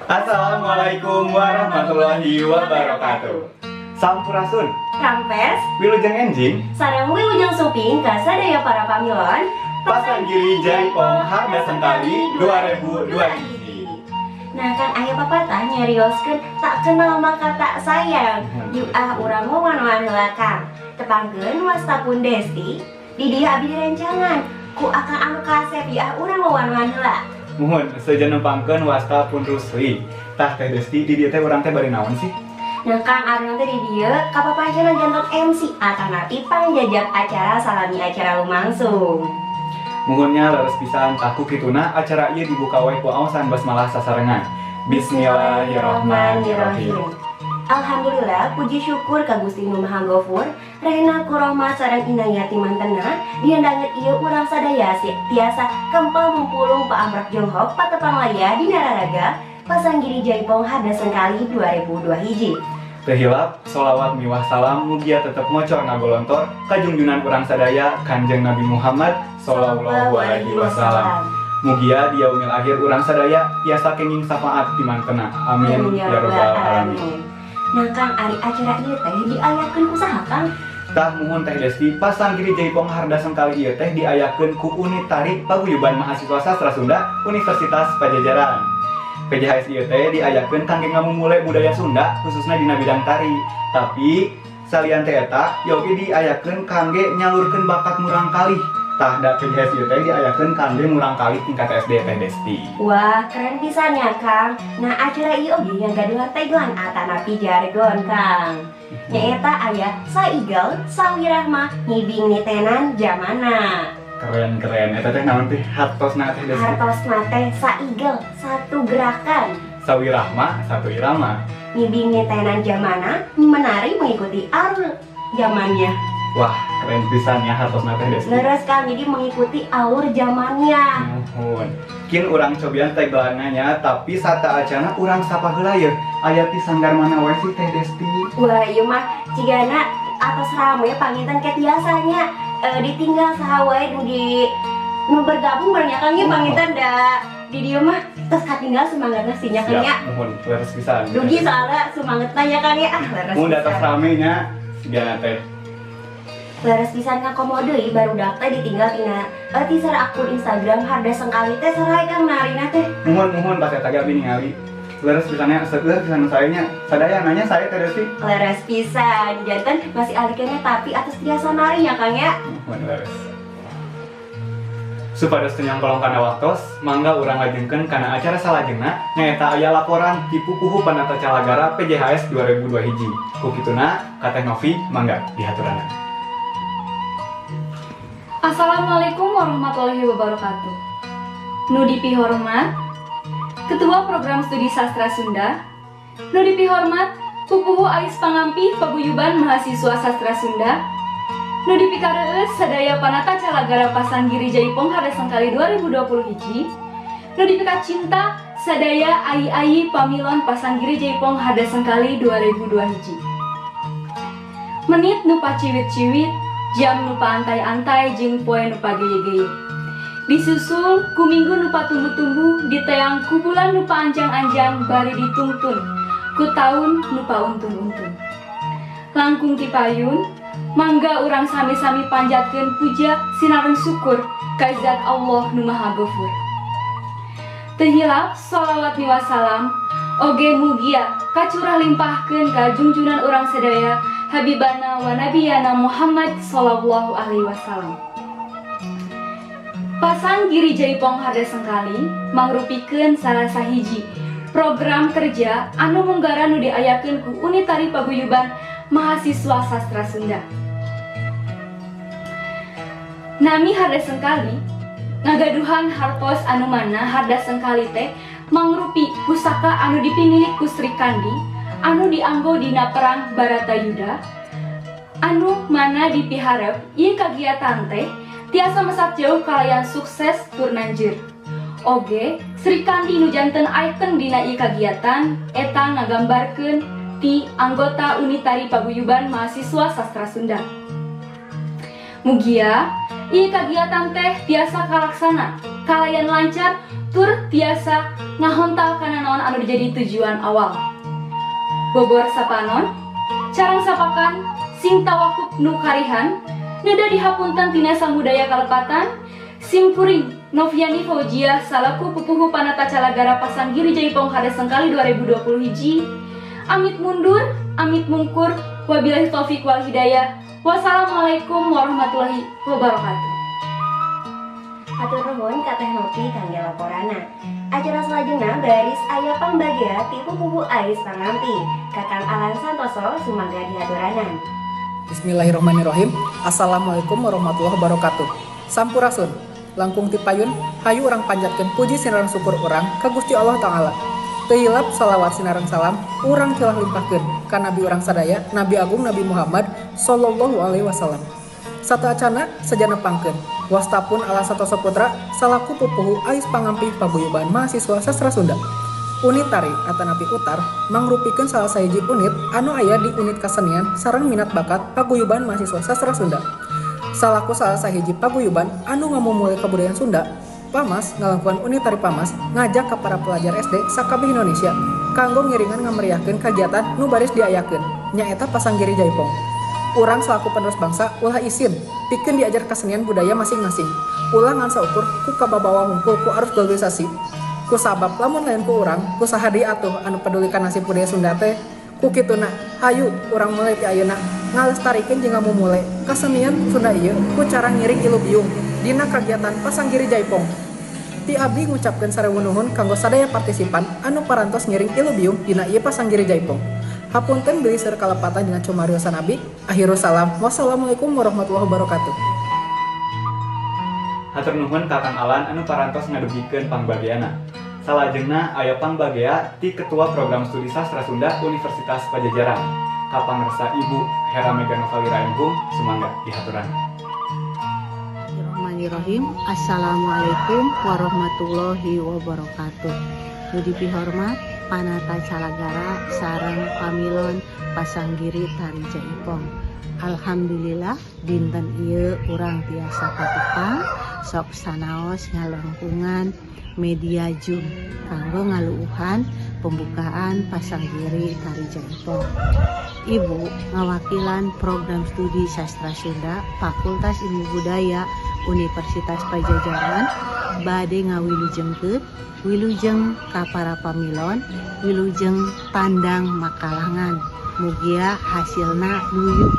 Assalamualaikum warahmatullahi wabarakatuh. Sampurasun, Rampes, Wilujeng enjing, sareng wilujeng sumping ka sadaya para pamilon Pasanggiri Jaipong Harda Sengkali 2002 hiji. Nah, kan aya papatah nyarioskeun, "Tak kenal maka tak sayang." Yuk ah, urang wawan heula, Kang. Tepangkeun, wasta pun Desti. Di dieu abdi direncangan ku akang anu kasep ya, ah, urang wawan heula. Muhun, sejen nempangkeun, wasta pun Rusli. Tah, Teh Desti, di dieu teh urang teh bari naon sih? Nah, Kang, ari teh di dieu kapapancana janten MC atanapi pangjajap acara salami acara lumangsung. Muhun nya, leres pisan. Tah, ku kituna acara ieu dibuka wae ku aosan basmalah sasarengan. Bismillahirrahmanirrahim. Alhamdulillah, puji syukur ka Gusti Nu Maha Gofur, rehna ku rahmat sareng inayah ti mantena dina danget ieu urang sadaya tiasa kempel mumpulung paamrek jonghok patepang laya dina raraga Pasanggiri Jaipong Harda Sengkali 2002 hiji. Teu hilap, solawat miwah salam mugia tetep ngocor ngagolontor ka junjunan urang sadaya, Kanjeng Nabi Muhammad sallallahu alaihi wasallam. Mugia di yaumil akhir urang sadaya tiasa kenging syafaat di mantena. Amin ya robbal alamin. Nah, Kang, ari acara ieu teh diayakeun ku saha, Kang? Tah, muhun, Teh Desti, Pasanggiri Jaipong Harda Sengkali ieu teh diayakeun ku Unit Tari Paguyuban Mahasiswa Sastra Sunda Universitas Pajajaran. PJHS ieu teh diayakeun kangge ngamumule budaya Sunda, khususnya dina bidang tari. Tapi salian teh eta, yogi diayakeun kangge nyalurkeun bakat murangkalih. Tah, da PJHS ieu teh diayakeun kangge murangkalih tingkat SD, Teh Desti. Wah, keren pisan ya, Kang. Nah, acara ieu oge yang gaduhan tagline atanapi jargon, Kang. Nyaeta aya saigel, sawirahma, ngibing nitenan jamana. Keren keren. Eta teh naon teh hartosna, Teh Desti? Hartosna teh saigel, satu gerakan. Sawirahma, satu irama. Ngibing nitenan jamana, menari mengikuti alur zamannya. Wah, keren pisan ya hartosna, Teh Desti. Leres, Kang, jadi mengikuti alur zamannya. Muhun. Kin urang cobian tagline-nya, tapi sateuacanna urang sapa heula ye. Aya ti sanggar mana wae sih, Teh Desti? Wah, ieu mah cigana atos rame panginten ke biasanya ditinggal saha wae nu di nu bergabung banyak, Kang, ya. Panginten da di dieu mah tos katinggal semangatna sih nya, Kang, ya. Siap, muhun, leres pisan. Dugi soalnya semangatna ya, Kang, ya, ah, leres Mun atos pisan. Rame nya sigana teh. Leres pisan, Kang, komo deui barudak teh ditinggal tina teaser akun Instagram Harda Sengkali teh sarai, Kang, narina teh. Muhun muhun, pas eta ge abi ningali. Leres pisan nya, seueur pisan nu sae nya. Sadaya nanya sae, Teh Desti. Leres pisan, janten masih aliknya tapi atos tiasa nari ya, Kang, ya. Muhun, leres. Supados teu nyangkolong kana waktos, mangga urang lajengkeun kana acara salajengna, nyaeta aya laporan ti pupuhu panata calagara PJHS 2002 hiji. Ku kituna, ka Teh Novi, mangga dihaturanan. Assalamualaikum warahmatullahi wabarakatuh. Nu dipihormat Ketua Program Studi Sastra Sunda, nu dipihormat Pupuhu Ais Pangampih Paguyuban Mahasiswa Sastra Sunda, nu dipikareueus sadaya panata calagara Pasanggiri Jaipong Harda Sengkali 2020 hiji, nu dipikacinta sadaya ai-ai pamilon Pasanggiri Jaipong Harda Sengkali 2002 hiji. Menit nu paciwit-ciwit, jam nu paantai-antai, jeung poe nu pageye-geye. Disusul ku minggu nu patumbuh-tumbuh, diteang ku bulan nu paanjang-anjang, bari ditungtun ku taun nu pauntun-untun. Langkung ti payun, mangga urang sami-sami panjatkeun puja sinareng syukur ka zat Allah nu Maha Gofur. Teu hilap sholawat miwah salam oge mugia kacurah limpahkeun ka junjunan urang sadaya, Habibana wa Nabiyana Muhammad sallallahu alaihi wasallam. Pasanggiri Jaipong Harda Sengkali mangrupikeun salah sahiji program kerja anu munggaran nu diayakeun ku Unit Tari Paguyuban Mahasiswa Sastra Sunda. Nami Harda Sengkali ngagaduhan hartos anu mana Harda Sengkali teh mangrupi pusaka anu dipimilik ku Sri Kandi anu dianggo dina perang Baratayuda, anu mana dipiharep ieu kagiatan teh tiasa mesat jauh kalayan sukses tur nanjeur. Oge Sri Kandi nu janten ikon dina ieu kagiatan eta ngagambarkeun ti anggota Unit Tari Paguyuban Mahasiswa Sastra Sunda. Mugia ieu kagiatan teh tiasa kalaksana. kalayan lancar tur tiasa ngahontal kana naon anu jadi tujuan awal. Bobor sapanon, carang sapakan, sing tawakup nu karihan, neda dihapunten tina samudaya kalepatan, sim kuring Noviani Fauzia salaku pupuhu panata calagara Pasanggiri Jaipong Harda Sengkali 2020 hiji. Amit mundur, amit mungkur, wabillahi taufik wal hidayah. Wassalamualaikum warahmatullahi wabarakatuh. Hatur nuhun ka Teh Novi kangge laporanna. Acara salajengna baris aya pangbagea ti pupuhu Ais Pangampi. Kakang Alan Santoso sumangga dihaturanan. Bismillahirrahmanirrahim. Assalamualaikum warahmatullahi wabarakatuh. Sampurasun. Langkung ti payun, hayu urang panjatkeun puji sinareng syukur urang ka Gusti Allah Ta'ala. Teu hilap salawat sinareng salam urang telah limpahkeun ka nabi urang sadaya, Nabi Agung Nabi Muhammad sallallahu alaihi wasallam. Sateuacanna seja nepangkeun wasta pun Alan Santoso Putra salaku pupuhu Ais Pangampih Paguyuban Mahasiswa Sastra Sunda. Unit tari atanapi utar mangrupikeun salah sahiji unit anu aya di unit kasenian sareng minat bakat Paguyuban Mahasiswa Sastra Sunda. Salaku salah sahiji paguyuban anu ngamumule kabudayaan Sunda, Pamas ngalangkungan unit tari Pamas ngajak ka para pelajar SD sakabeh Indonesia kanggo ngiringan ngameriahkeun kagiatan nu baris diayakeun, nyaeta Pasanggiri Jaipong. Urang selaku penerus bangsa ulah isin pikeun diajar kesenian budaya masing-masing. Ulah ngan saukur ku kababawa hungkul ku arus globalisasi. Ku sabab lamun lain ku urang, ku saha deui atuh anu peduli ka nasib budaya Sunda teh? Ku kituna, hayu urang mulai ti ayeuna ngalestarikeun jeung ngamumule kasenian Sunda ieu ku cara ngiring ilubiung dina kagiatan Pasanggiri Jaipong. Ti abdi ngucapkeun sarebu nuhun kanggo sadaya partisipan anu parantos ngiring ilubiung dina ieu Pasanggiri Jaipong. Hapunten bilih seueur kalepatan dina cumariosan abdi. Akhirul salam. Wassalamualaikum warahmatullahi wabarakatuh. Hatur nuhun ka Kang Alan anu parantos ngadugikeun pangbageana. Salajengna aya pangbagea ti Ketua Program Studi Sastra Sunda Universitas Padjadjaran. Kapangersa Ibu Hera Mega Novalira M.Hum, sumangga dihaturan. Bismillahirrahmanirrahim. Assalamualaikum warahmatullahi wabarakatuh. Nu dipihormat Panata Calagara sareng Pamilon Pasanggiri Tari Jaipong. Alhamdulillah dinten ieu urang tiasa katepang sok sanaos ngalangkungan media Zoom kanggo ngaluuhan pembukaan Pasanggiri Tari Jaipong. Ibu ngawakilan program studi Sastra Sunda Fakultas Ilmu Budaya Universitas Padjadjaran bade ngawilujengkeun wilujeng ka para pamilon, wilujeng tandang makalangan. Mugia hasilna nuyuh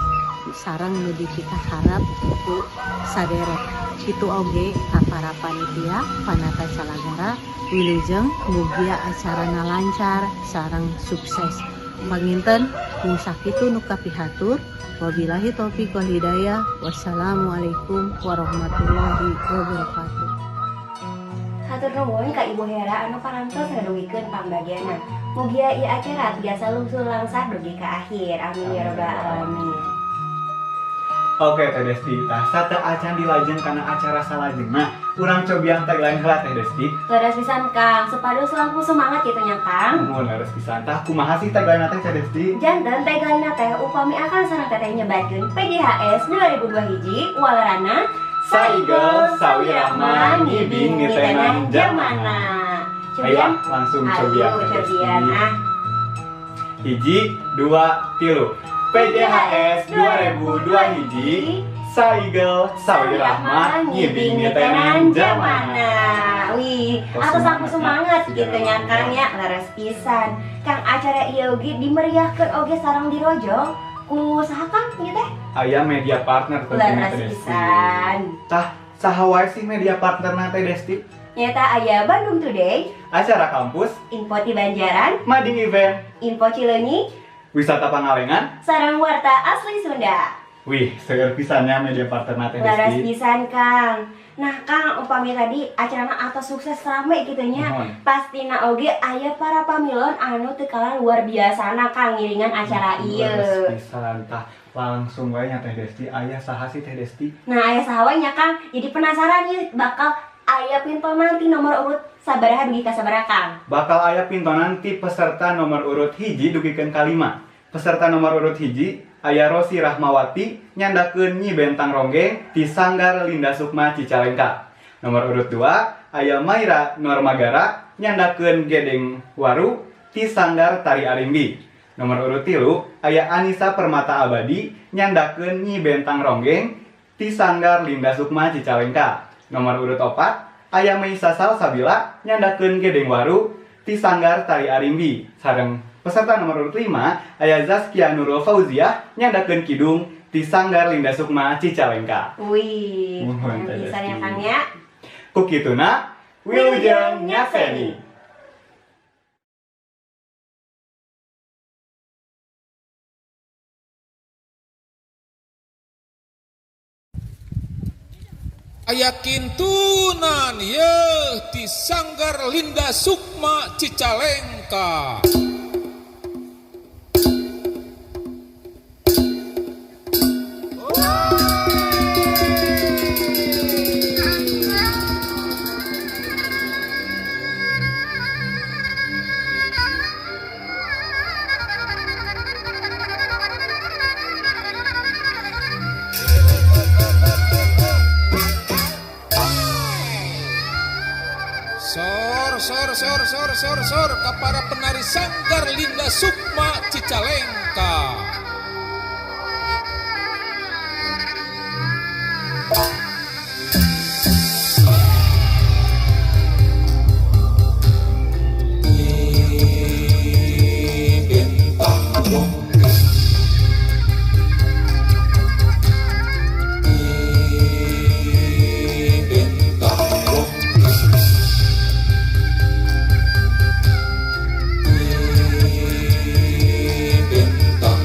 sareng nu dipikaharep ku saderek. Kitu oge ka para panitia panata calagara, wilujeng mugia acarana lancar sareng sukses. Panginten mung sakitu nu kapihatur. Wabillahi taufik wal hidayah. Wassalamualaikum warahmatullahi wabarakatuh. Hatur nuhun ka Ibu Hera anu parantos ngadugikeun pangbageana. Mugia ieu acara tiasa lungsul langsar dugi ka akhir. Amin ya robbal alamin. Oke Teh Desti, tah sateuacan dilajeng kana acara salajengna, urang cobian tagline heula Teh Desti. Leres pisan Kang, supados langkung semangat kitu nya Kang. Muhun leres pisan. Tah kumaha sih tagline teh Teh Desti? Janten tagline teh upami akang sareng teteh nyebatkeun PJHS 2002 hiji walerana Saigel Sawirahman ngibing nitenan jamana. Ayo Cobian? Langsung cobian Ayo Teh Desti. Cobian ah. Hiji, dua, tilu. PJHS 2002 hiji Saigel Sawirahman ngibing nitenan jamana. Wih, Oh, atos aku semangat, semangat ya. gitu nya Kang ya, leres pisan. Kang, acara ieu oge dimeriahkeun oge sareng dirojong ku saha Kang ieu teh? Aya media partner tentunya Leres Teh Desti. pisan. Tah, saha wae sih media partner Teh Desti? Nyata aya Bandung Today, Acara kampus, Info ti Banjaran, Mading Event, Info Cileunyi, Wisata Pangalengan. Sareng Warta Asli Sunda. Wih, seueur pisannya media partner Teh Leres Desti. pisan Kang. Nah Kang, upami tadi acarana atau sukses rame gitu nya. Muhun. Pastina oge aya para pamilon anu teu kalah luar biasana Kang ngiringan acara ieu. Leres pisan. Tah, langsung wae nya Teh Desti. Aya saha sih Teh Desti? Nah, aya saha wae nya Kang? Jadi penasaran nih bakal aya pintonan ti nomor urut sabaraha dugi ka sabaraha Kang? Bakal aya pintonan ti peserta nomor urut hiji dugikeun ka lima. Peserta nomor urut hiji aya Rosi Rahmawati nyandakeun Nyi Bentang Ronggeng ti Sanggar Linda Sukma Cicalengka. Nomor urut 2 aya Maira Normagara nyandakeun Gedeng Waru ti Sanggar Tari Arimbi. Nomor urut 3 aya Anissa Permata Abadi nyandakeun Nyi Bentang Ronggeng ti Sanggar Linda Sukma Cicalengka. Nomor urut 4 aya Meisa Salsabila nyandakeun Gedeng Waru ti Sanggar Tari Arimbi. Sareng peserta nomor urut 5 aya Zaskia Nurul Fauziah nyandakeun Kidung ti Sanggar Linda Sukma Cicalengka. Wih, Mohon keren Teh pisan ya Desti. Kang ya. Ku kituna wilujeng nyakseni. Aya kintunan yeuh ti Sanggar Linda Sukma Cicalengka. Sor sor sor sor sor sor ka para penari Sanggar Linda Sukma Cicalengka. Bentang Ronggeng. Bentang Ronggeng. Bentang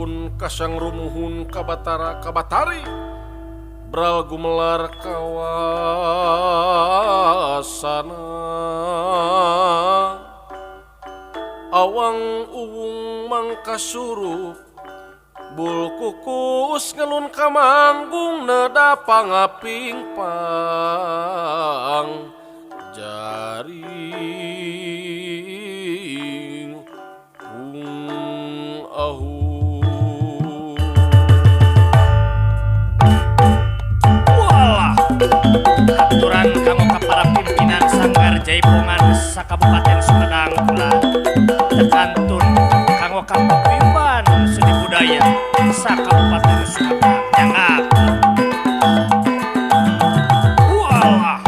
Sampun kasang rumuhun kabatara kabatari bral gumelar kawasana awang uwung mangkasurup bul kukus ngelun kamanggung neda pangaping pang jaring ung ahu. Walah, aturan kamu ka para pimpinan Sanggar Jaipongan sakabupaten Sumedang kula tekantun kanggo ka paguyuban seni budaya sakabupaten Sumedang nyangat. Walah.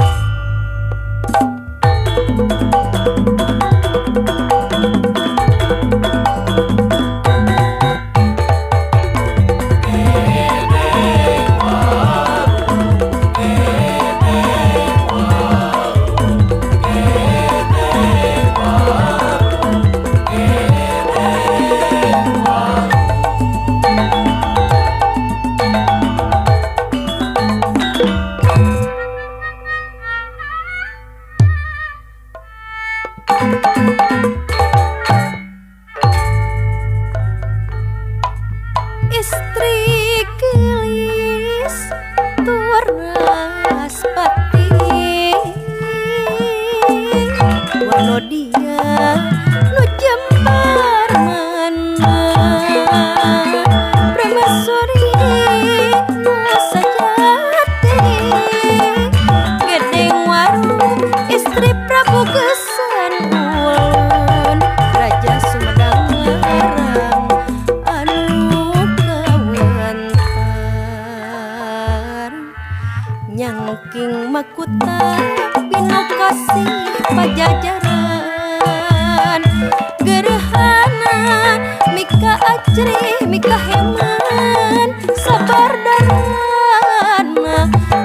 Istri gelis Turaspati Wanodia nu jembar mana Prameswari nu sajati Gedeng Waru istri Prabu Gesan Ulun Raja Sumedang Larang anu kawentar nyangking makuta binokasih pajajaran gerhana mika acrih mika heman sabar darana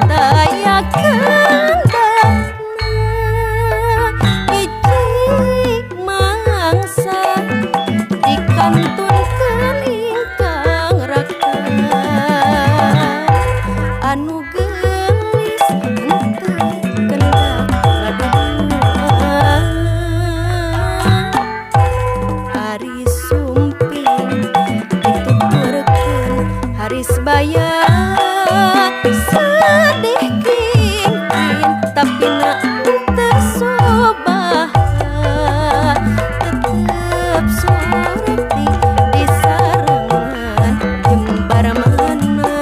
daya kendana ijik mangsa dikantunkeun ingkang raka anu geulis henteu kendak ngaduduan ari sumping dituturkeun haris baya sedih kingkin tapi na teu sobaha tetep surti di sarengan jembar mana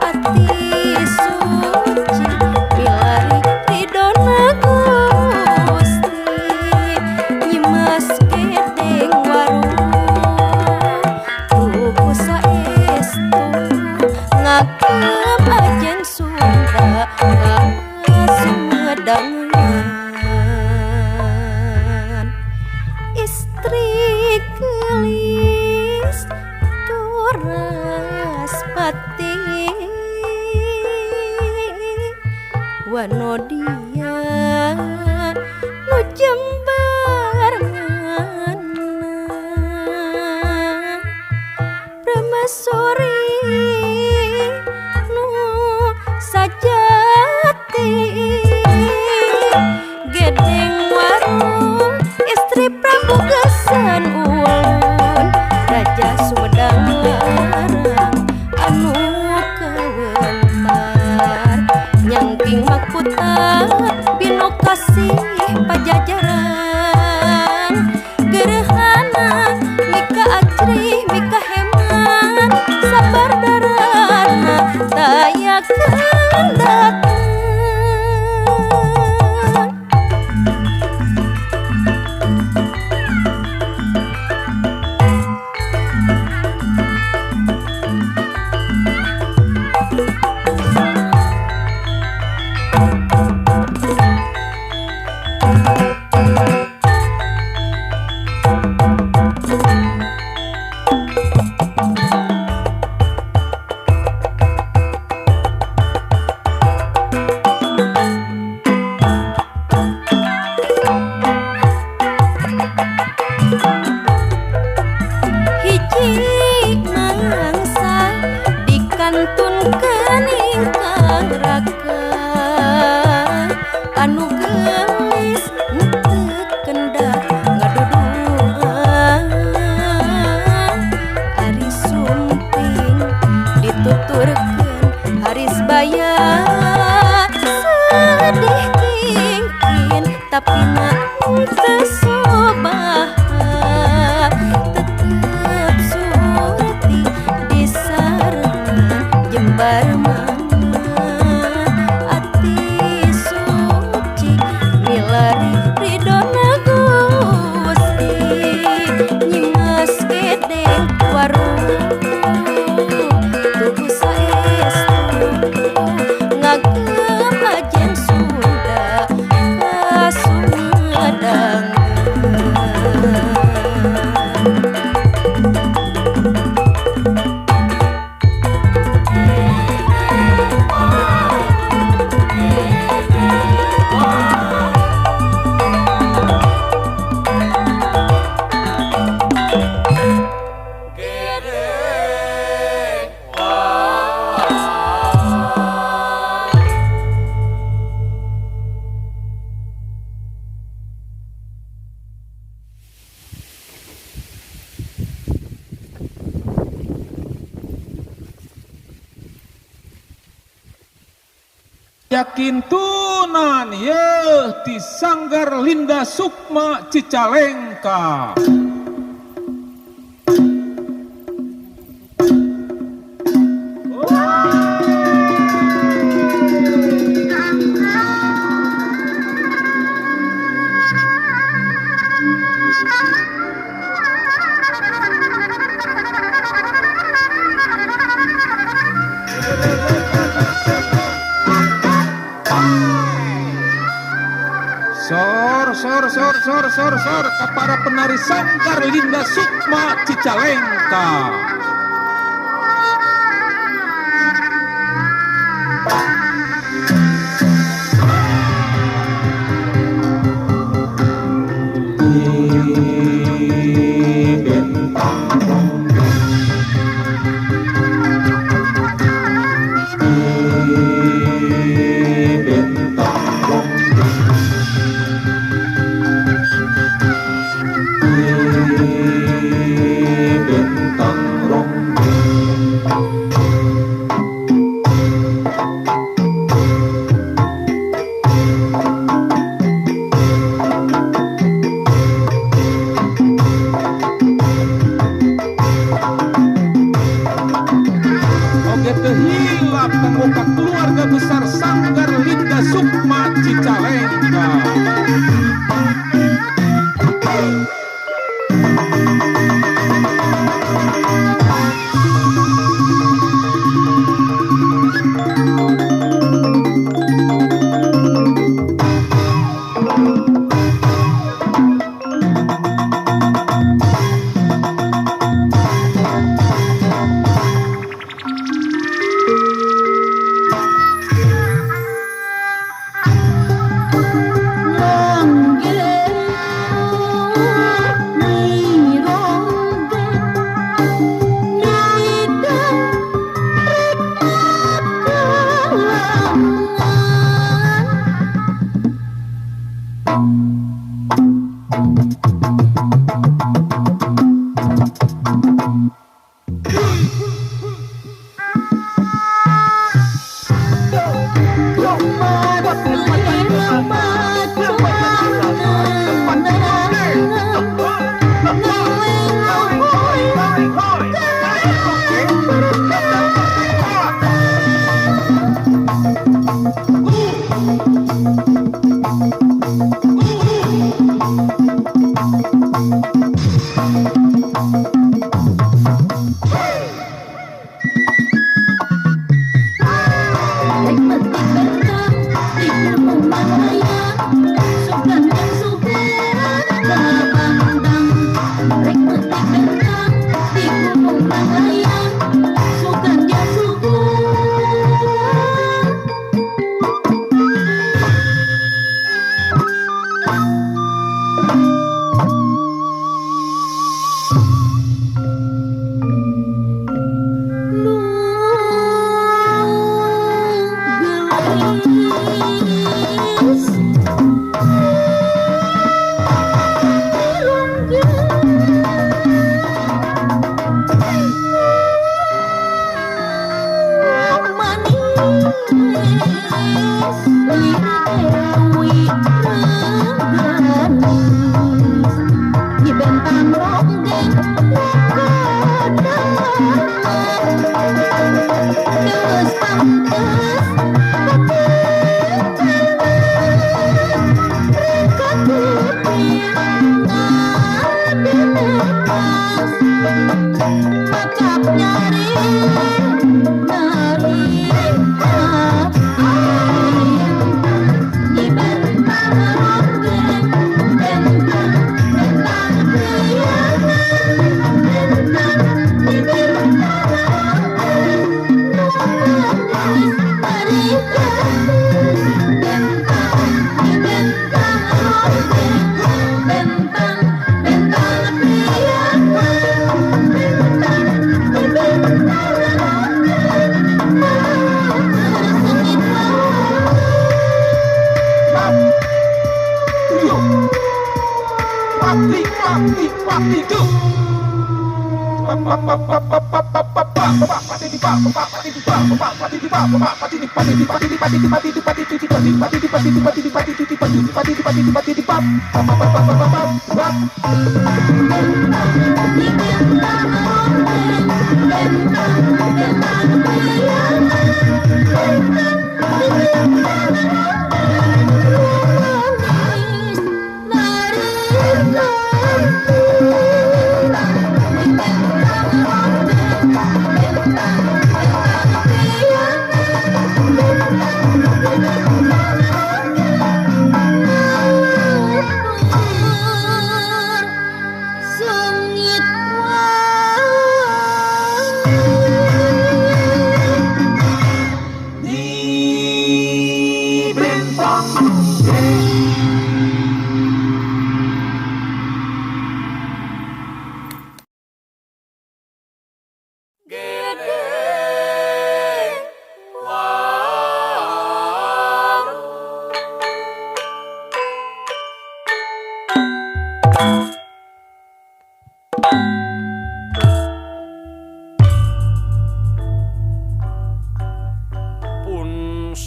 ati suci milari ridona Gusti Nyimas Gedeng Waru tuku saestu ngagem ajen Sunda Kasumedangan istri gelis Turaspati Wanodia nu jembar mana Prameswari nu sajati Gedeng Waru istri Prabu Gesan Ulun Raja Sumedang Larang anu kawentar nyangking makuta binokasih pajajaran gerhana mika acrih mika heman sabar darana daya kendatna. Nuturkeun ingkang raka anu geulis teu kendak ngaduduan ari sumping dituturkeun haris baya sedih kingkin tapi mah teu sobaha tetep surti disarengan jembar mana ati suci milari ridona Gusti Nyimas Gedeng Waru tuku saestu ngagem ajen Sunda ka Sumedang. Yakin tunan yeuh ti Sanggar Linda Sukma Cicalengka. Sor sor sor sor sor sor ke para penari Sanggar Linda Sukma Cicalengka. Oge teu hilap kanggo ka keluarga besar Sanggar Linda Sukma Cicalengka.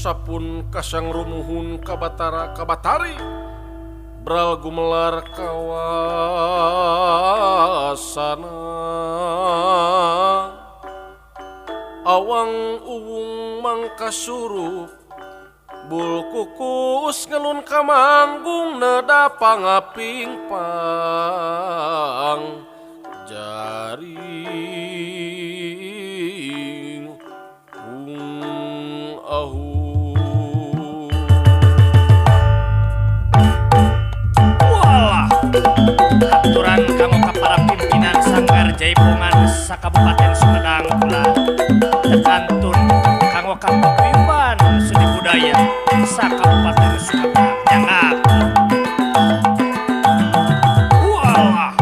Sapun kasang rumuhun kabatara kabatari bral gumelar kawasana awang uwung mangkasurup bul kukus ngelun kamanggung neda pangaping pang jaring ung ahu. Aturan kanggo ka para pimpinan Sanggar Jaipongan sakabupaten Sumedang kula tekantun kanggo ka paguyuban seni budaya sakabupaten Sumedang nyangat. Walah.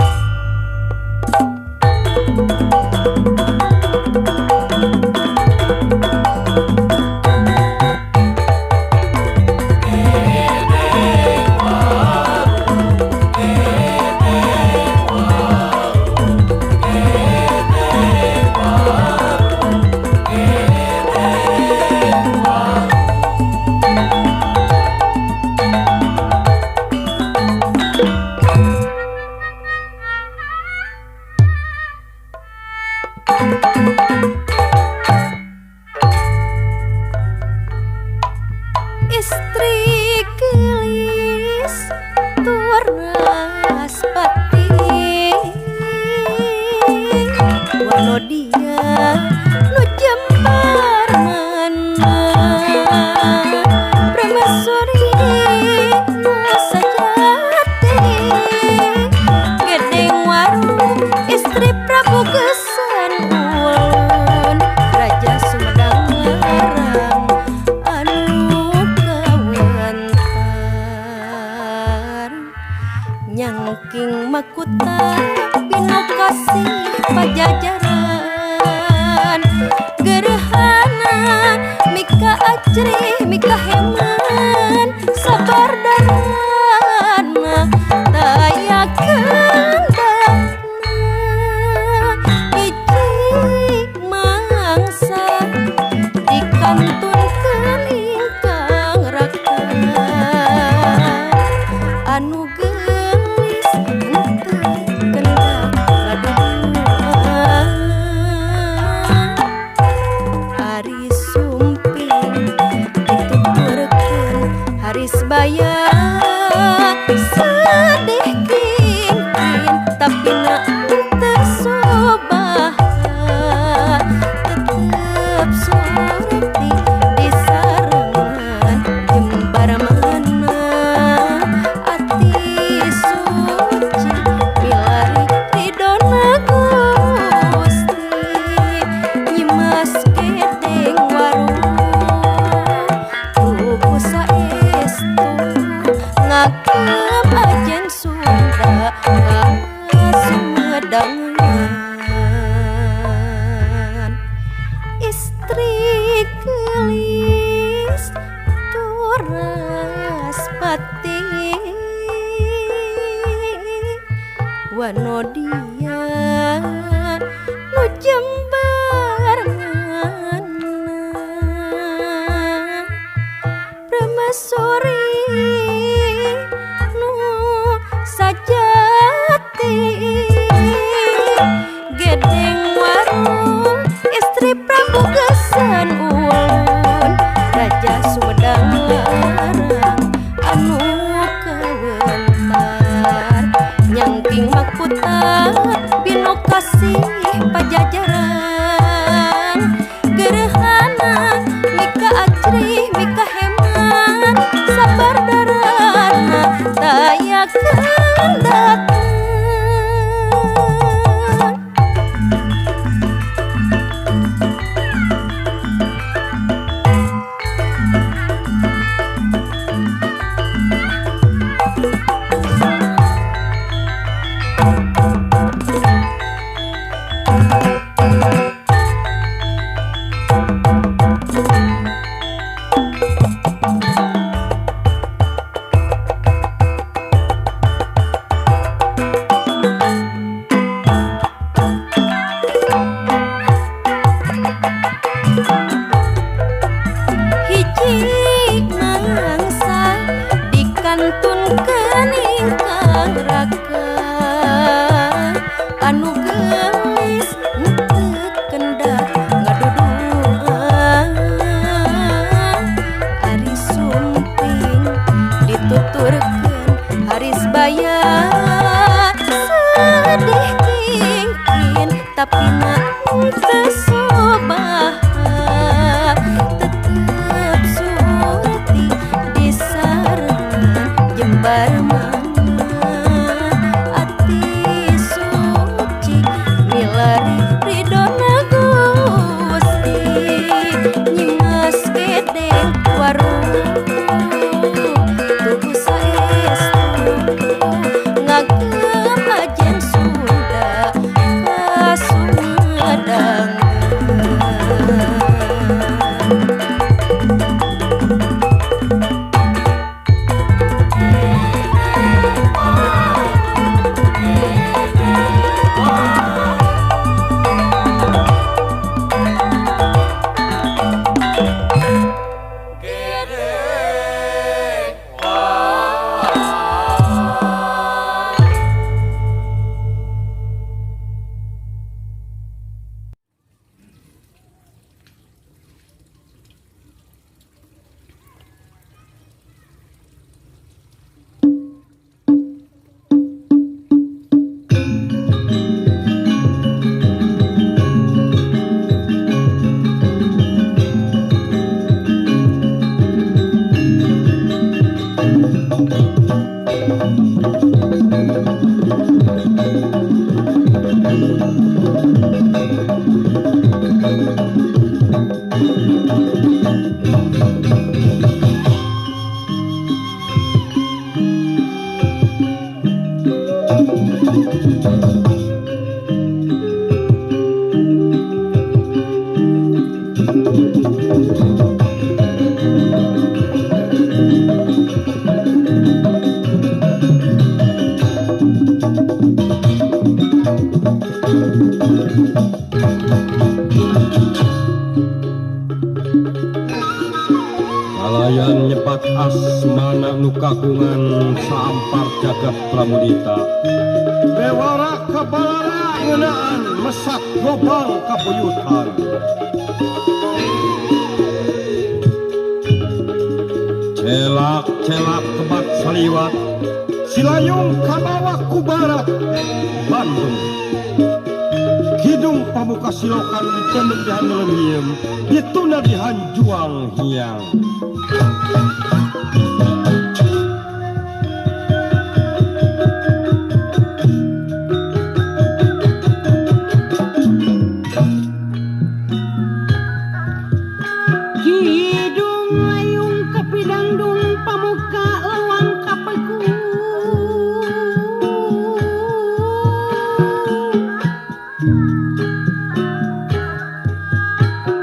baya sedih kingkin tapi na teu sobaha tetep surti di sarengan jembar mana ati suci milari ridona Gusti Nyimas Gedeng Waru tuku saestu ngagem ajen Sunda Kasumedangan istri gelis turas pati wanodia nu jembar mana Permaisuri nu sajati Gedeng Waru istri Prabu Geusan Ulun Raja Sumedang Larang anu kawentar nyangking makuta bino kasih pajajaran gerhana mika ajrih mika hemat sabar darana taya kendatang. Hiji mangsa dikantunkeun ingkang raka anu geulis teu kendat ngaduduan ari sumping dituturkeun haris baya sedih kingkin tapi na teu sobaha tetep surti di sarengan jembar mana ati suci milari ridona Gusti Nyimas Gedeng Waru tuku saestu ngagem ajen Sunda Kasumedangan. Kalayan nyebat asmana nu kagungan saampar jagat pramudita. Bewara kabalara ngeunaan mesak gobang kabuyutan. Cela Celak celak tebat saliwat Silayung kabawa ku barat Bandung Kidung pamuka silokan ditendek di hanelem ditunda di hanjuang hiang. Kidung layung kapidangdung pamuka lawang kapaku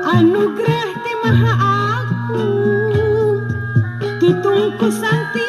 anugerah ti maha agung tutungku santi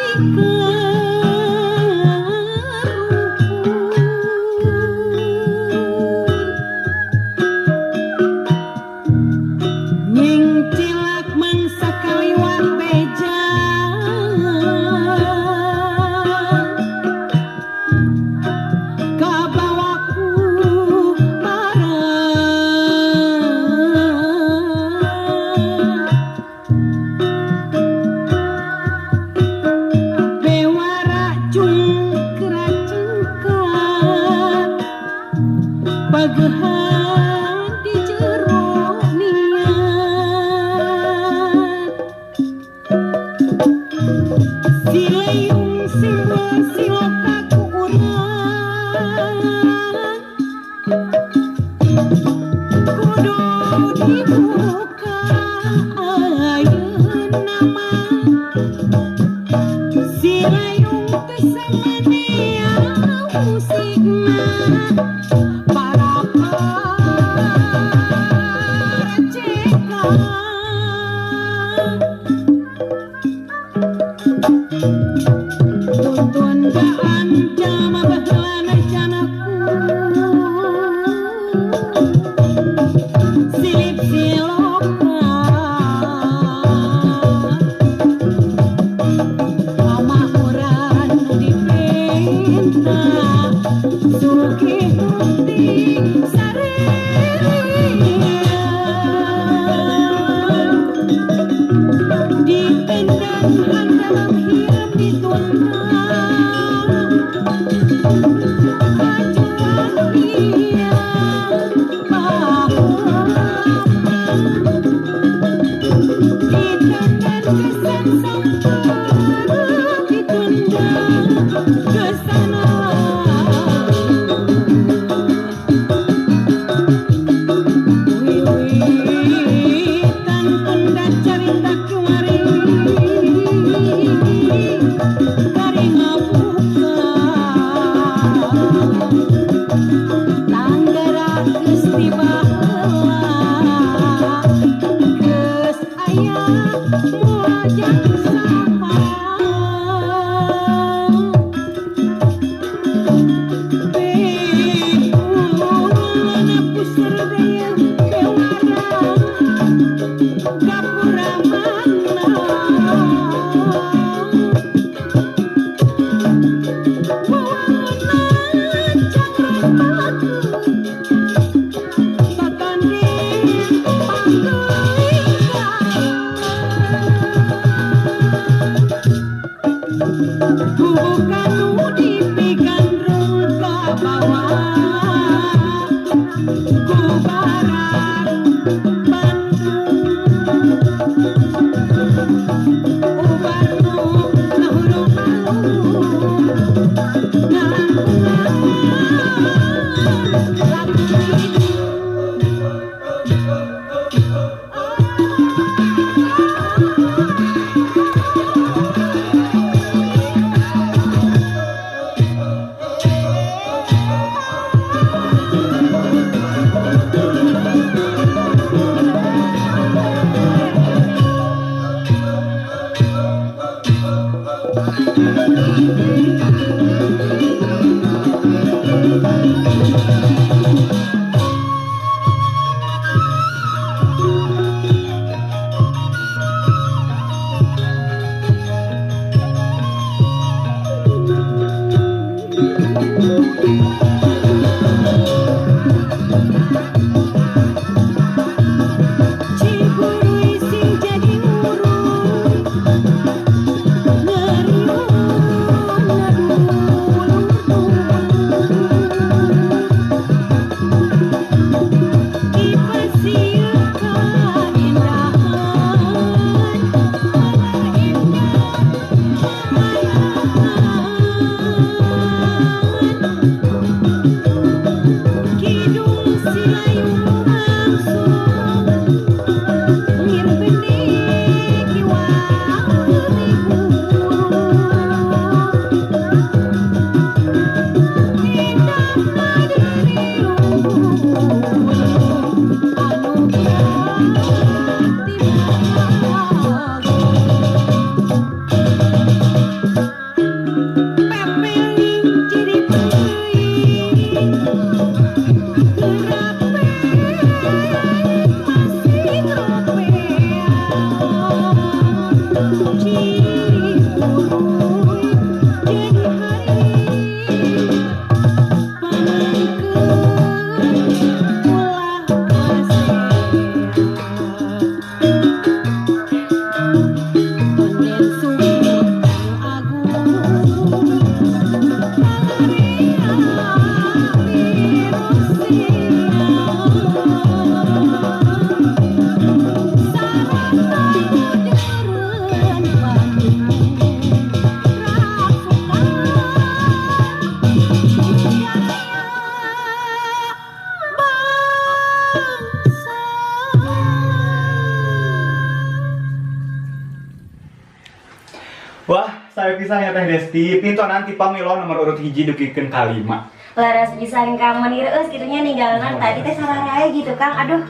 Bujureun Bandung rasukan budaya bangsa. Wah, sae pisan ya Teh Desti, pintonan ti pamilo nomor urut 1 dugikeun ka 5. Leres pisan Kang, meni reueus kitu nya ninggalna tadi teh sararae gitu Kang. Aduh.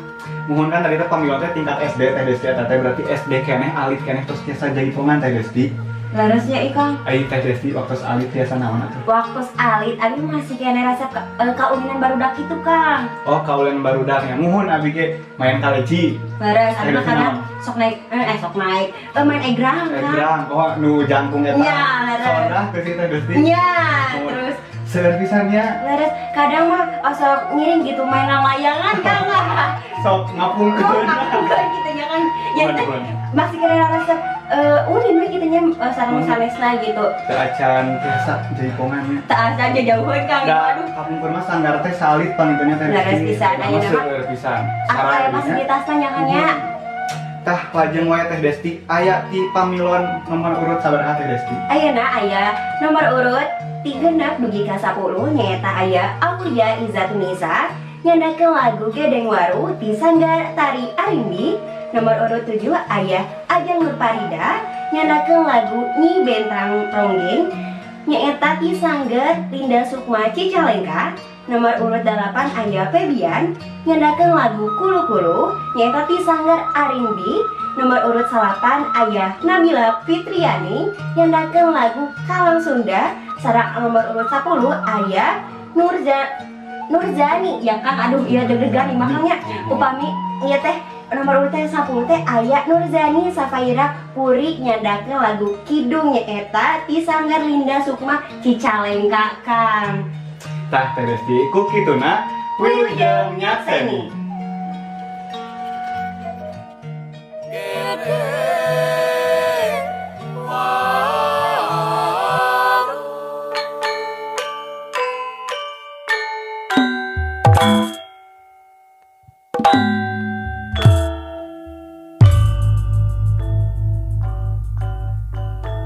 Muhun kan tadi teh pamilo teh tingkat SD Teh Desti eta teh berarti SD keneh alit keneh terus tiasa jaipongan Teh Desti. Leresnya ih Kang. Ai Teh Desti waktu alit tiasa naon atuh? Waktu alit abi masih keneh resep kaulinan barudak kitu Kang. Oh, kaulinan barudak nya. Muhun abi ge main kaleci. Leres abi Teh mah Desti kadang naon? Sok naik sok naik main egrang Kang. Egrang, oh nu jangkung eta. Nya, leres. Sondah teh si Teh Desti. Nya, Muhun. Terus Seueur pisan nya. Leres kadang mah osok ngiring gitu main layangan Kang. Sok ngapulkeun. Oh, ngapulkeun gitu nya kan. Ya Muhun, teh muhun. Masih kena resep ulin we kitu nya sareng sanesna gitu. Teu acan tiasa jaipongan nya. Teu acan jauheun Kang. Da, Aduh. kapungkur mah sanggar teh salit pangintennya Teh Leres Desti. pisan, Eta mah ayeuna mah. seueur pisan. Anu aya Sareng fasilitasna nya kan nya. Tah lajeng wae Teh Desti aya ti pamilon nomor urut sabaraha Teh Desti? Ayeuna aya nomor urut 36 dugi ka 10 nyaeta aya Aulia Izatunisa nyandakeun lagu Gedeng Waru ti Sanggar Tari Arimbi. Nomor urut 7 aya Ajeng Nurparida nyandakeun lagu Nyi Bentang Ronggeng nyaeta ti Sanggar Linda Sukma Cicalengka. Nomor urut 8 aya Febian nyandakeun lagu Kulu-Kulu nyaeta ti Sanggar Arimbi. Nomor urut 8 aya Nabila Fitriani nyandakeun lagu Kalang Sunda. Sareng nomor urut 10 aya Nurzani ya Kang. Aduh iya deg-degan nih makanya upami ieu teh nomor urut teh 10 teh aya Nurzani Safaira Puri nyandakeun lagu Kidung nyaeta ti Sanggar Linda Sukma Cicalengka Kang. Tah Teh Desti ku kituna wilujeng nyakseni.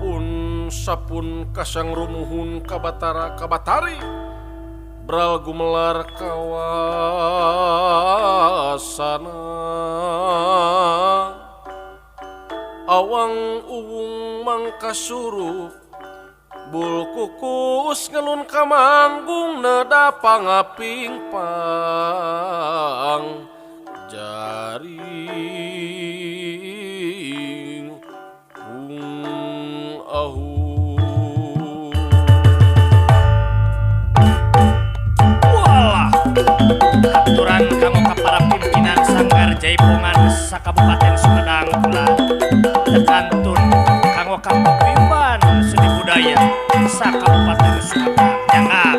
Pun sapun kasang rumuhun kabatara kabatari bral gumelar kawasana awang uwung mangkasurup bul kukus ngelun kamanggung neda pangaping pang jaring ung ahu. Walah, aturan kamu ka para pimpinan Sanggar Jaipongan sakabupaten Sumedang kula tekantun kanggo ka paguyuban seni budaya sakabupaten Sumedang nyangat.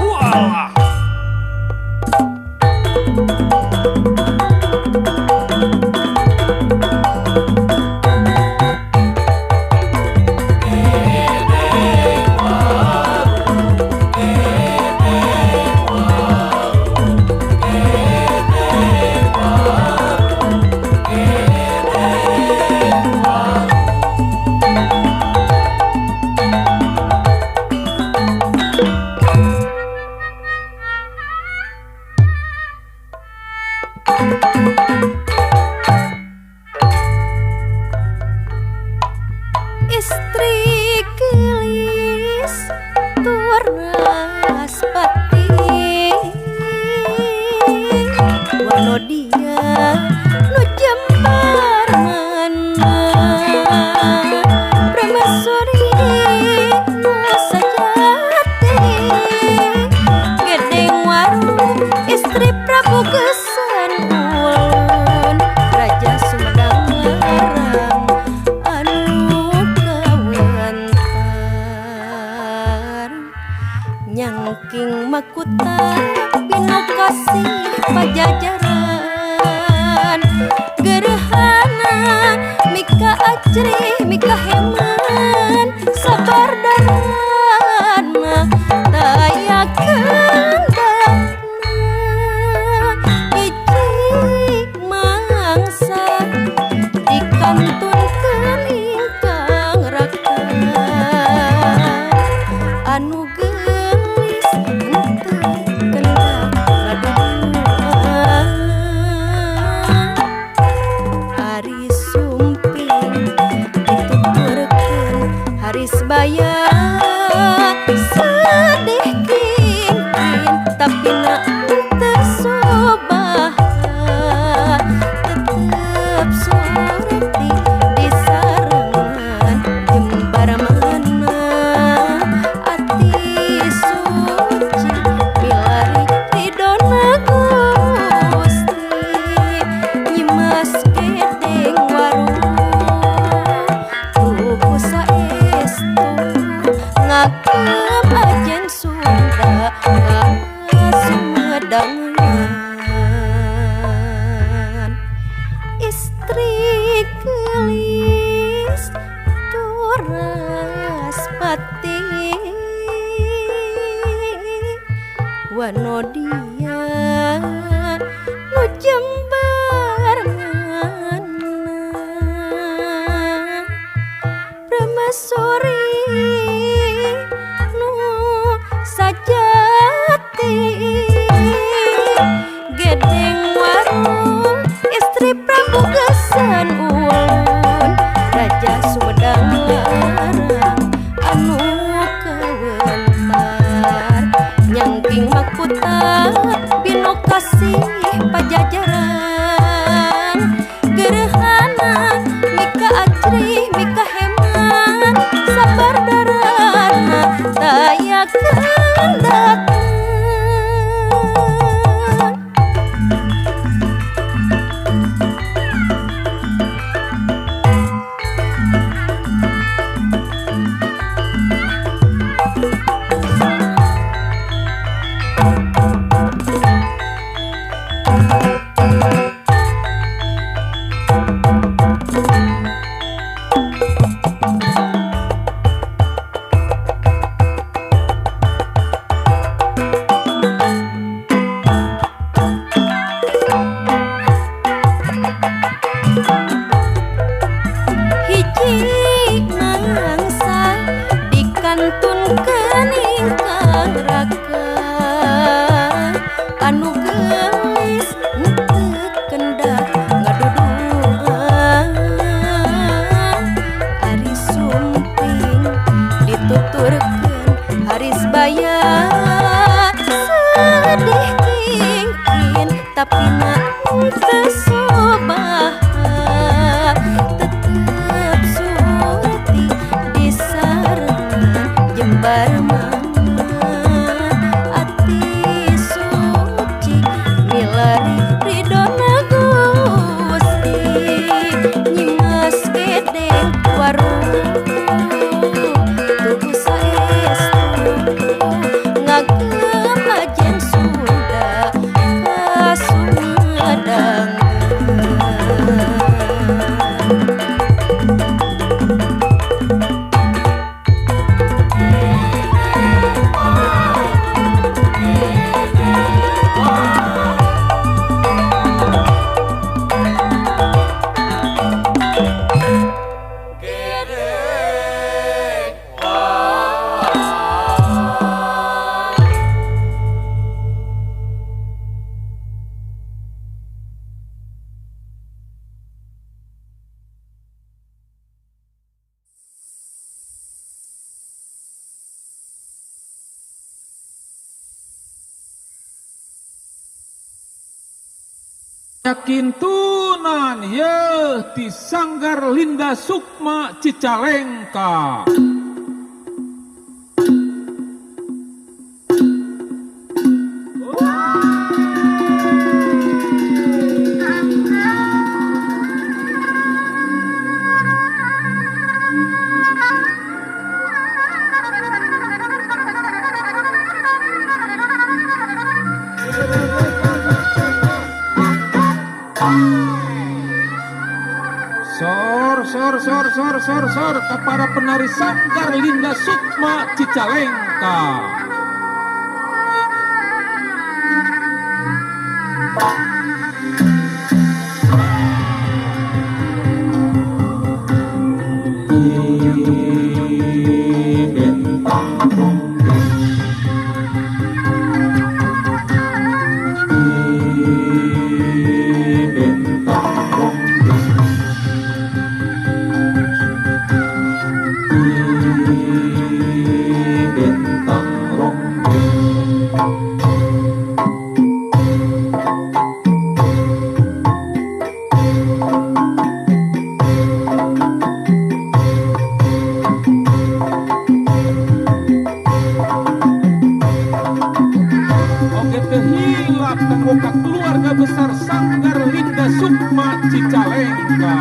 Walah. Istri gelis Turaspati Wanodia nu jembar mana Pramasuri nu sajati Gedeng Waru istri Prabu Gesan Ulun Raja Sumedang Larang anu kawentar nyangking makuta pinu kasih pajajaran gerhana mika acri mika heman sabar darana taya kendana icik mangga. mangsa dikantunkeun ingkang raka anu geulis henteu kendak ngaduduan ari sumping dituturkeun haris baya sedih kingkin tapi na teu sobaha tetep surti disarengan jembar mana ati suci milari ridona Gusti Nyimas Gedeng Waru tuku saestu ngagem ajen Sunda Kasumedangan istri geulis turas pati wanodia nu jembar mana Bramasuri nu sajati Gedeng Waru istri Prabu Geusan Ulun Raja Sumedang Larang anu kawentar nyangking makuta bino kasih pajajaran gerhana mika ajrih mika hemat sabar darana daya kendakan. Hiji mangsa dikantunkeun ingkang raka anu geulis henteu kendak ngaduduan ari sumping dituturkeun haris baya sedih kingkin tapi na teu sobaha tetep surti disarengan jembar mana ati suci milari ridona Gusti Nyimas Gedeng Waru tuku saestu ngagem ajen Sunda Kasumedangan. Kintunan yeuh ti Sanggar Linda Sukma Cicalengka. Sor sor sor sor sor sor ke para penari Sanggar Linda Sukma Cicalengka. Cicalengka.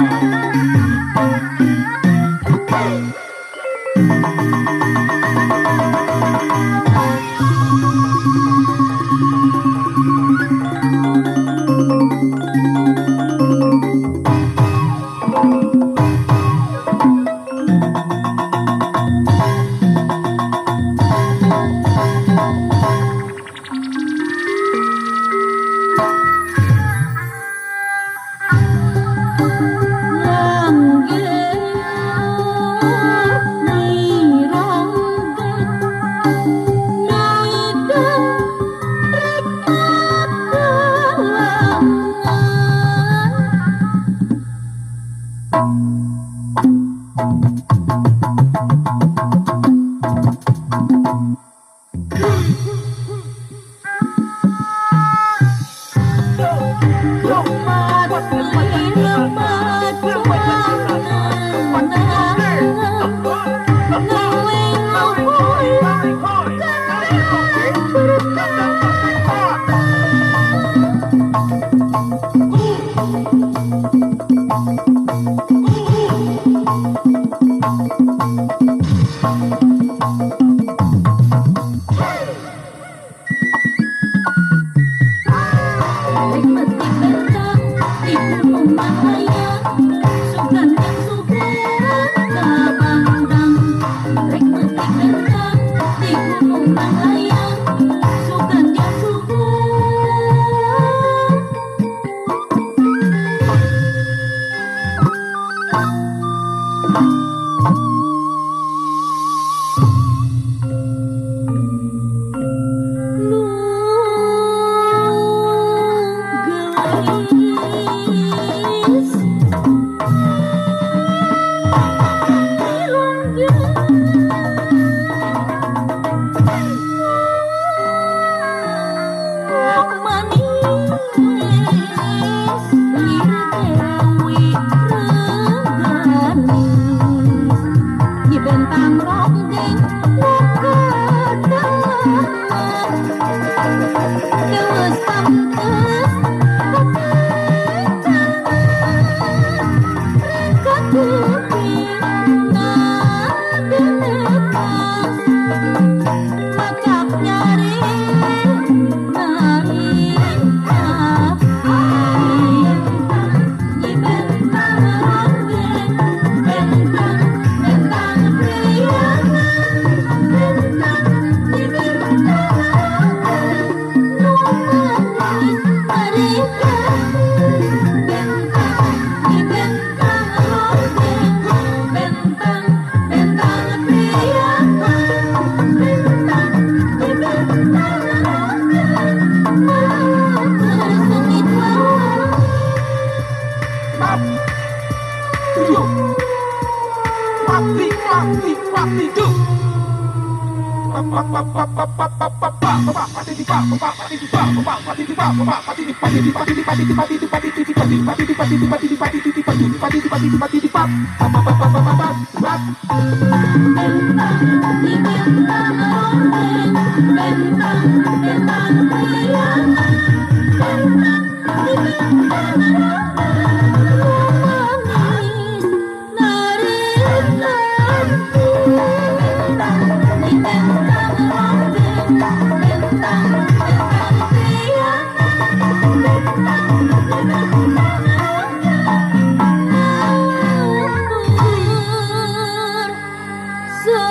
So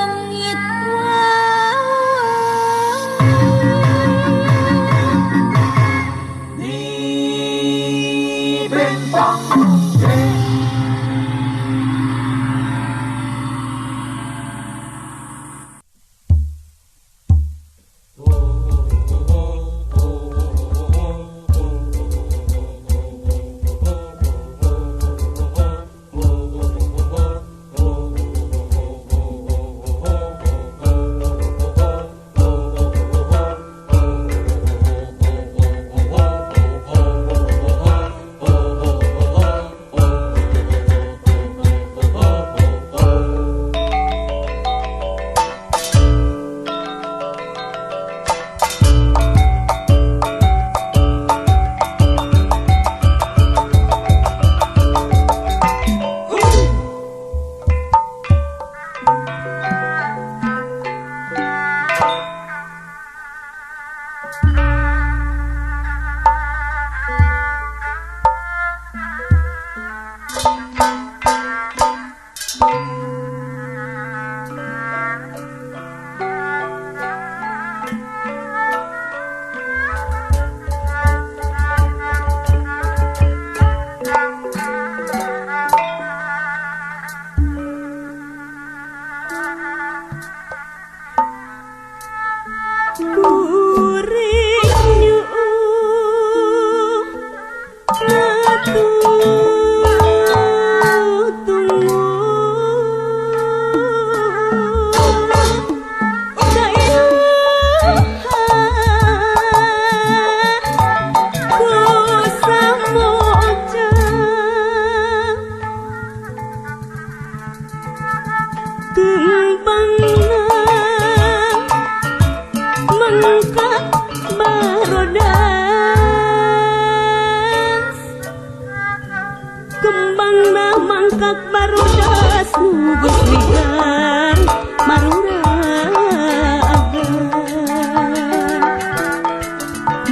kembangna mangkak barudas nu geus ligar maruragan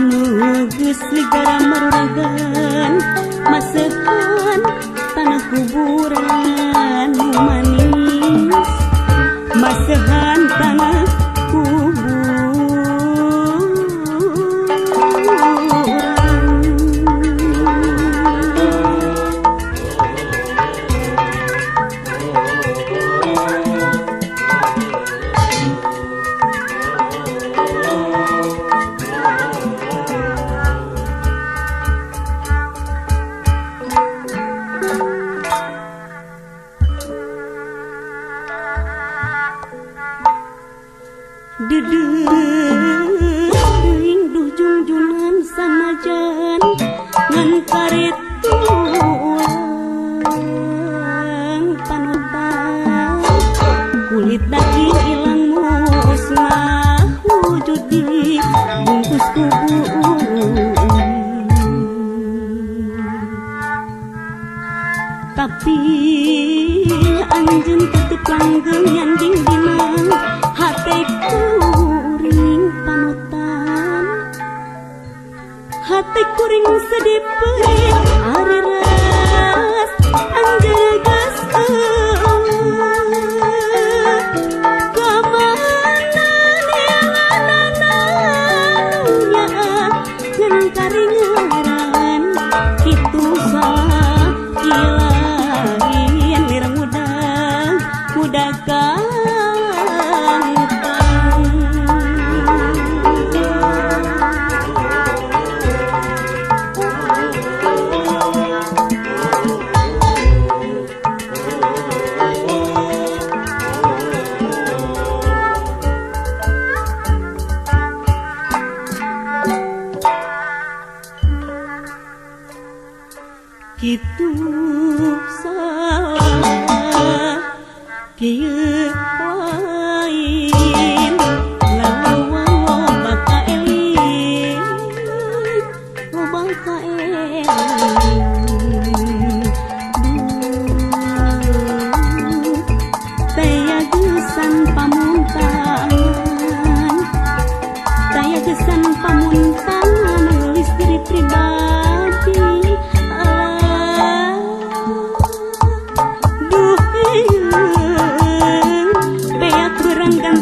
nu geus ligar maruragan masehan tanah kuburan nu manis masehan tanah Deudeuing duh jungjunan sanajan ngan karet tuang panutan kulit daging ilang musnah wujud di bungkus kubur tapi anjeun tetep langgeng nyanding dina hate kuring panutan hate kuring sedih perih ari ras anjeun geus eueuh kamana neanganana nu nyaah ngan karingaran kitu salah ilahin lir muda muda kitu salah kieu lain lalawan loba kaeling loba kaeling duh taya geusan pamuntangan taya geusan pamuntangan nulis diri pribadi.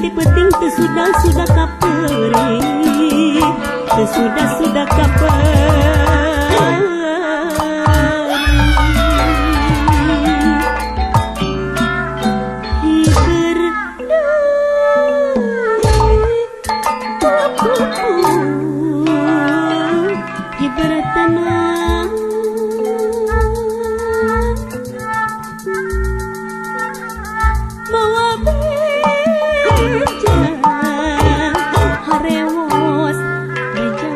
Penting sudah kaperi, sudah kaperi. Hiber hiber tenang. Bawa beja harewos beja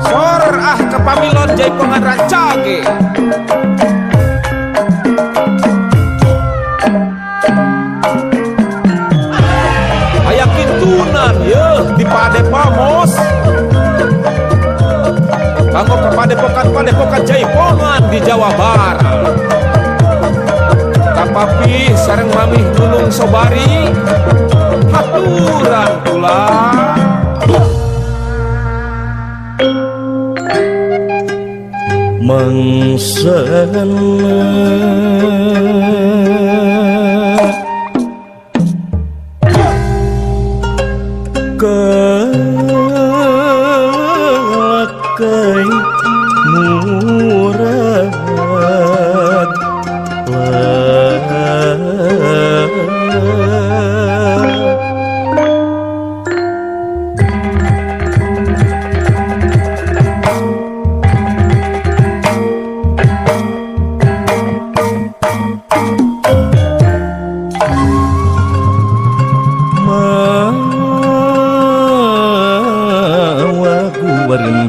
Sor ah kepamilon jaipongan rancage. Aya kitunan yeuh di Padepamos. Kanggo ka padepokan-padepokan jaipongan di Jawa Barat. Kapapi sareng mamih Nunung Sobari haturan kula. Mangsana kalakai murad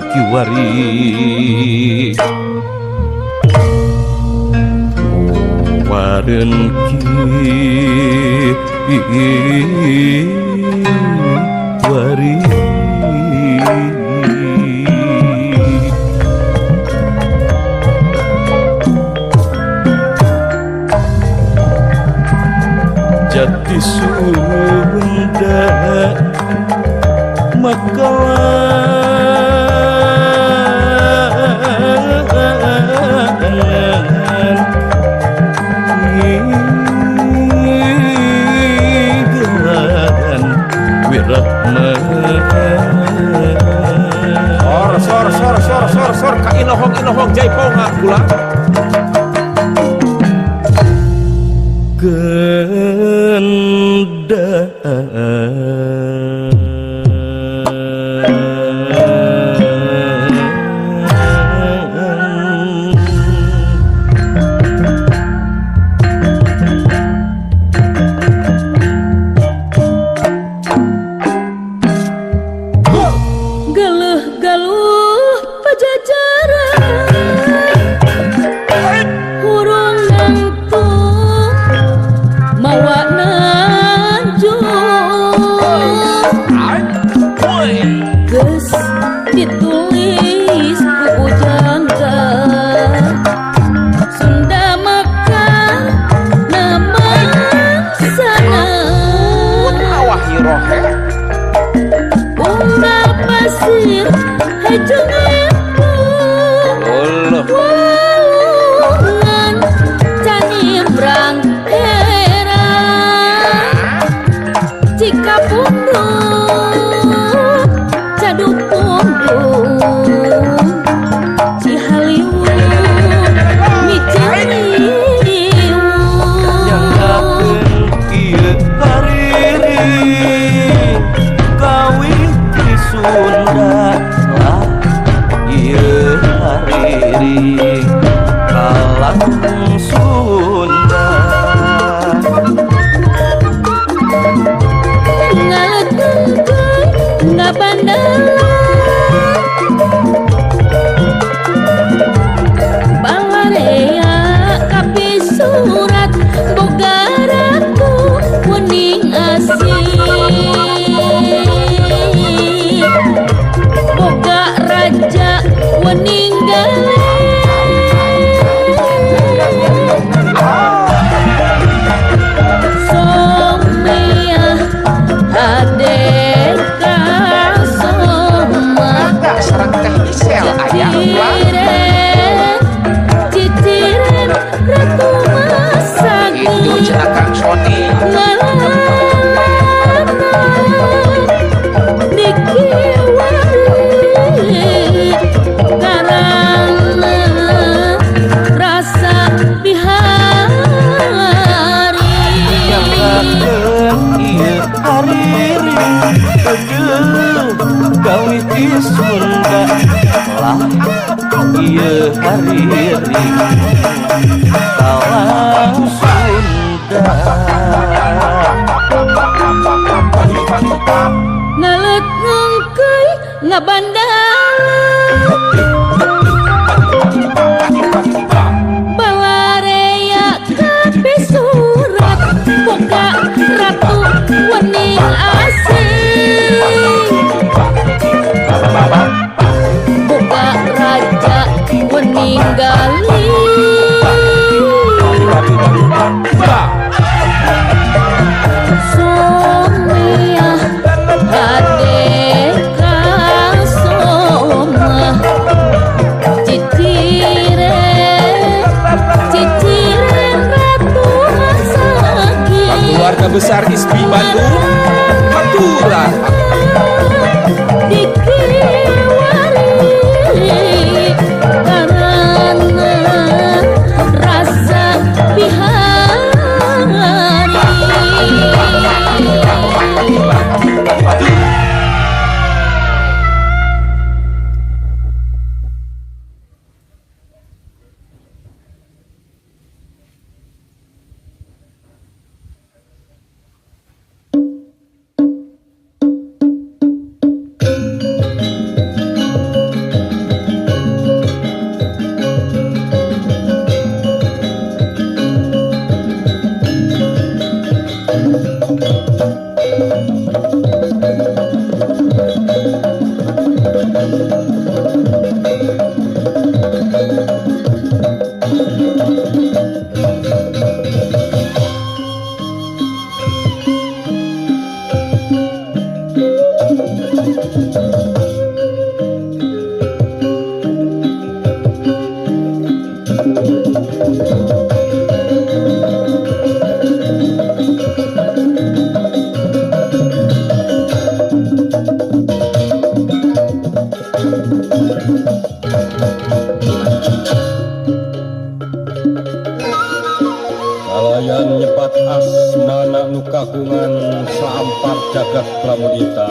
Kiwari waren kiwari jati Sunda maka Sor sor sor sor sor sor ka inohong inohong jaipongan kula. Galuh Pajajaran hurung nangtung mawa nanjung geus ditulis ku pujangga Sunda maka nama sana unggal pasir hejeng walungan canimbrang herang Cikapundung Cadupundung Cihaliwung Miciliwung ieu hariri kawih ti Sunda lah ieu hariri kalang Sunda ngalegengkeun ngabandalan balarea kapisurat boga ratu kuning asih boga raja wening galeh. hariring kalang Sunda. Ngelet ngengkeuy ngabandala balarea kape surat boga ratu wening asing boga raja wening gali Somea hade kasoma cicire cicire ratu masaki Keluarga besar Ispi Bandung haturan dikiwari karena rasa pihari. Kalayan nyebat asmana nu kagungan saampar jagat pramudita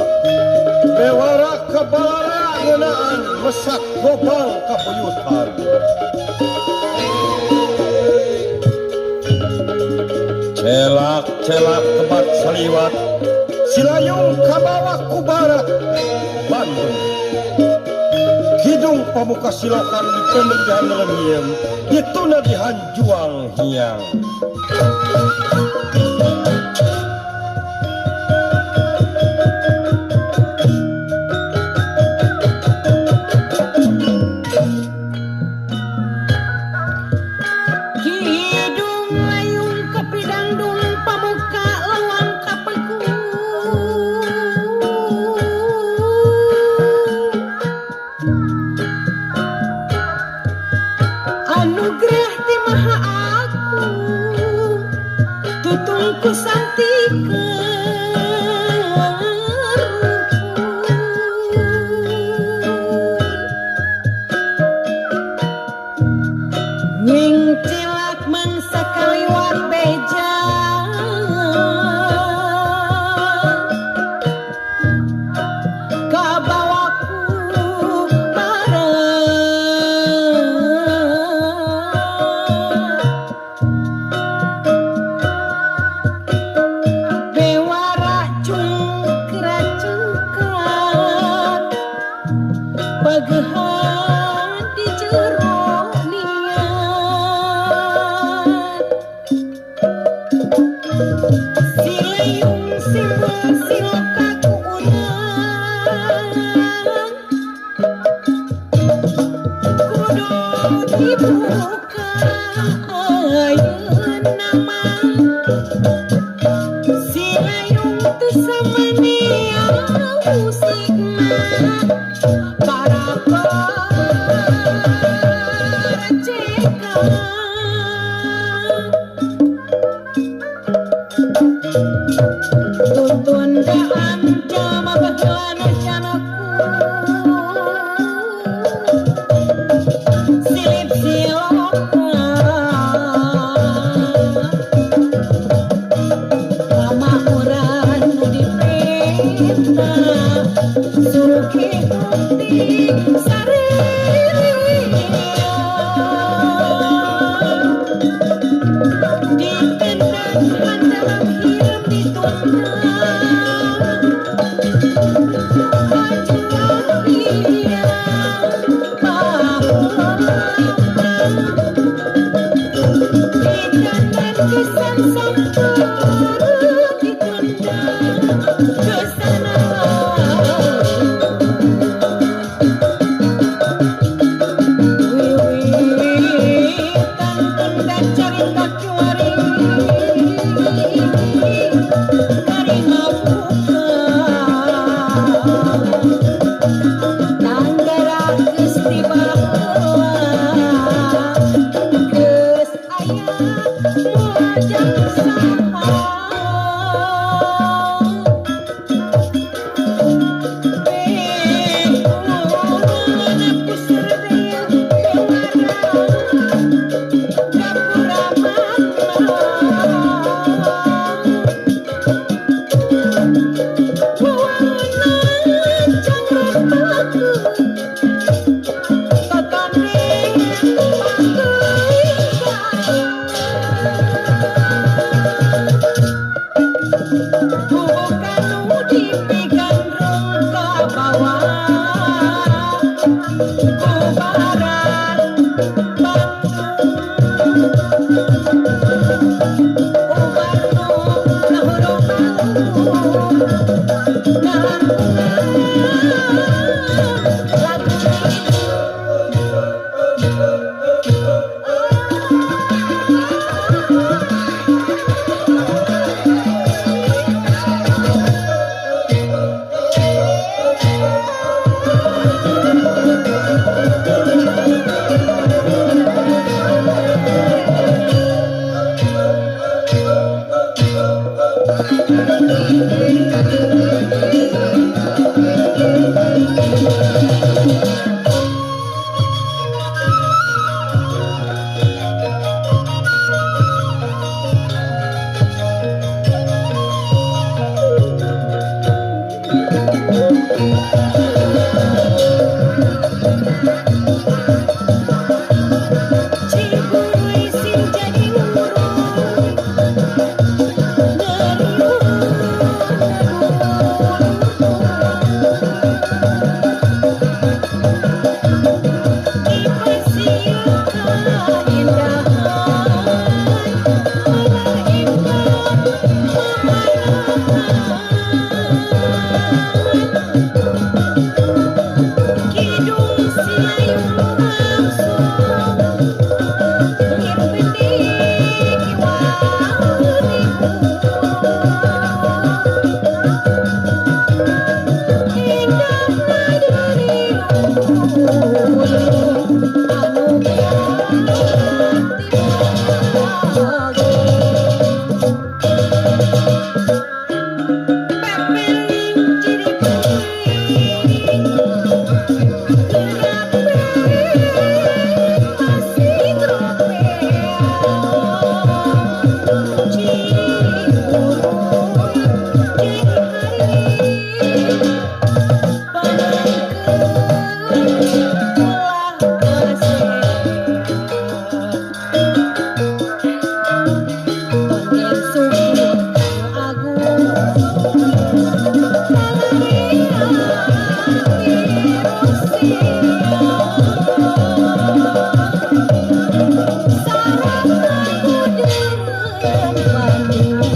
bewara kabalara ngeunaan mesak gobang kabuyutan celak-celak kebat saliwat silayung kabawa ku barat Bandung Kidung pamuka silokan dipendem di handelem hiem ditunda di hanjuang hiang. Kidung layung kapidangdung pamuka lawang kapeku anugerah ti maha agung tutungku santika nying cilak mangsa kaliwat beja kabawaku bareng Barat Bandung Ubarno ngahurung panggung ngalangkungan lagu. Ciburuy sing jadi nguruy ngeriung Dipasieun kaindahan malah indah memarahan. Kidung silayung lumangsung ngir bening kiwariku. Indahna diriung anugerah ti Maha. Pepeling jadi kuring gerak masih tropea. Ciburuy jadi hari pamangkeun ulah kasea. Tonggeng syukur kanu agung palarian ti Rusia. Sareng kagudeun Bandung rasukan budaya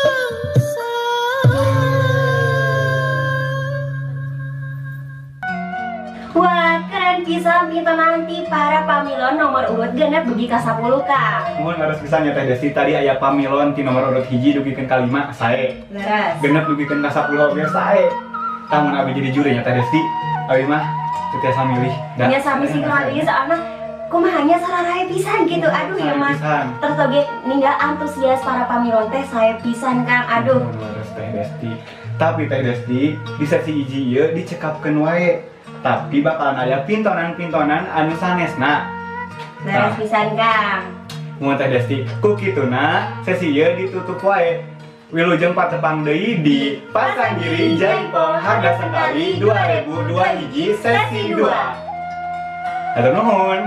bangsa. Wah, keren pisan pintonan ti para pamilon nomor urut 6 dugi ka 10, Kang. Muhun, leres pisan ya, Teh Desti. Tadi aya pamilon ti nomor urut 1 dugikeun ka 5 sae. Leres. 6 dugikeun ka 10 oge sae. Tah, mun abi jadi juri nya, Teh Desti, abi mah teu tiasa milih. Da. Nya sami sih kali, soalna kumaha nya, sararae pisan gitu. Aduh ya Sae mah. pisan. Terus oge ninggal antusias para pamilon teh sae pisan, Kang. Aduh. Muhun, leres, Teh Desti. Tapi Teh Desti, di sesi hiji ieu dicekapkeun wae. Tapi bakalan aya pintonan-pintonan anu sanesna. Leres pisan, Kang. Muhun, Teh Desti, ku kituna sesi ieu ditutup wae. Wilujeng patepang deui di Pasanggiri Jaipong Harga Sengkali 2002 hiji sesi 2. Hatur nuhun.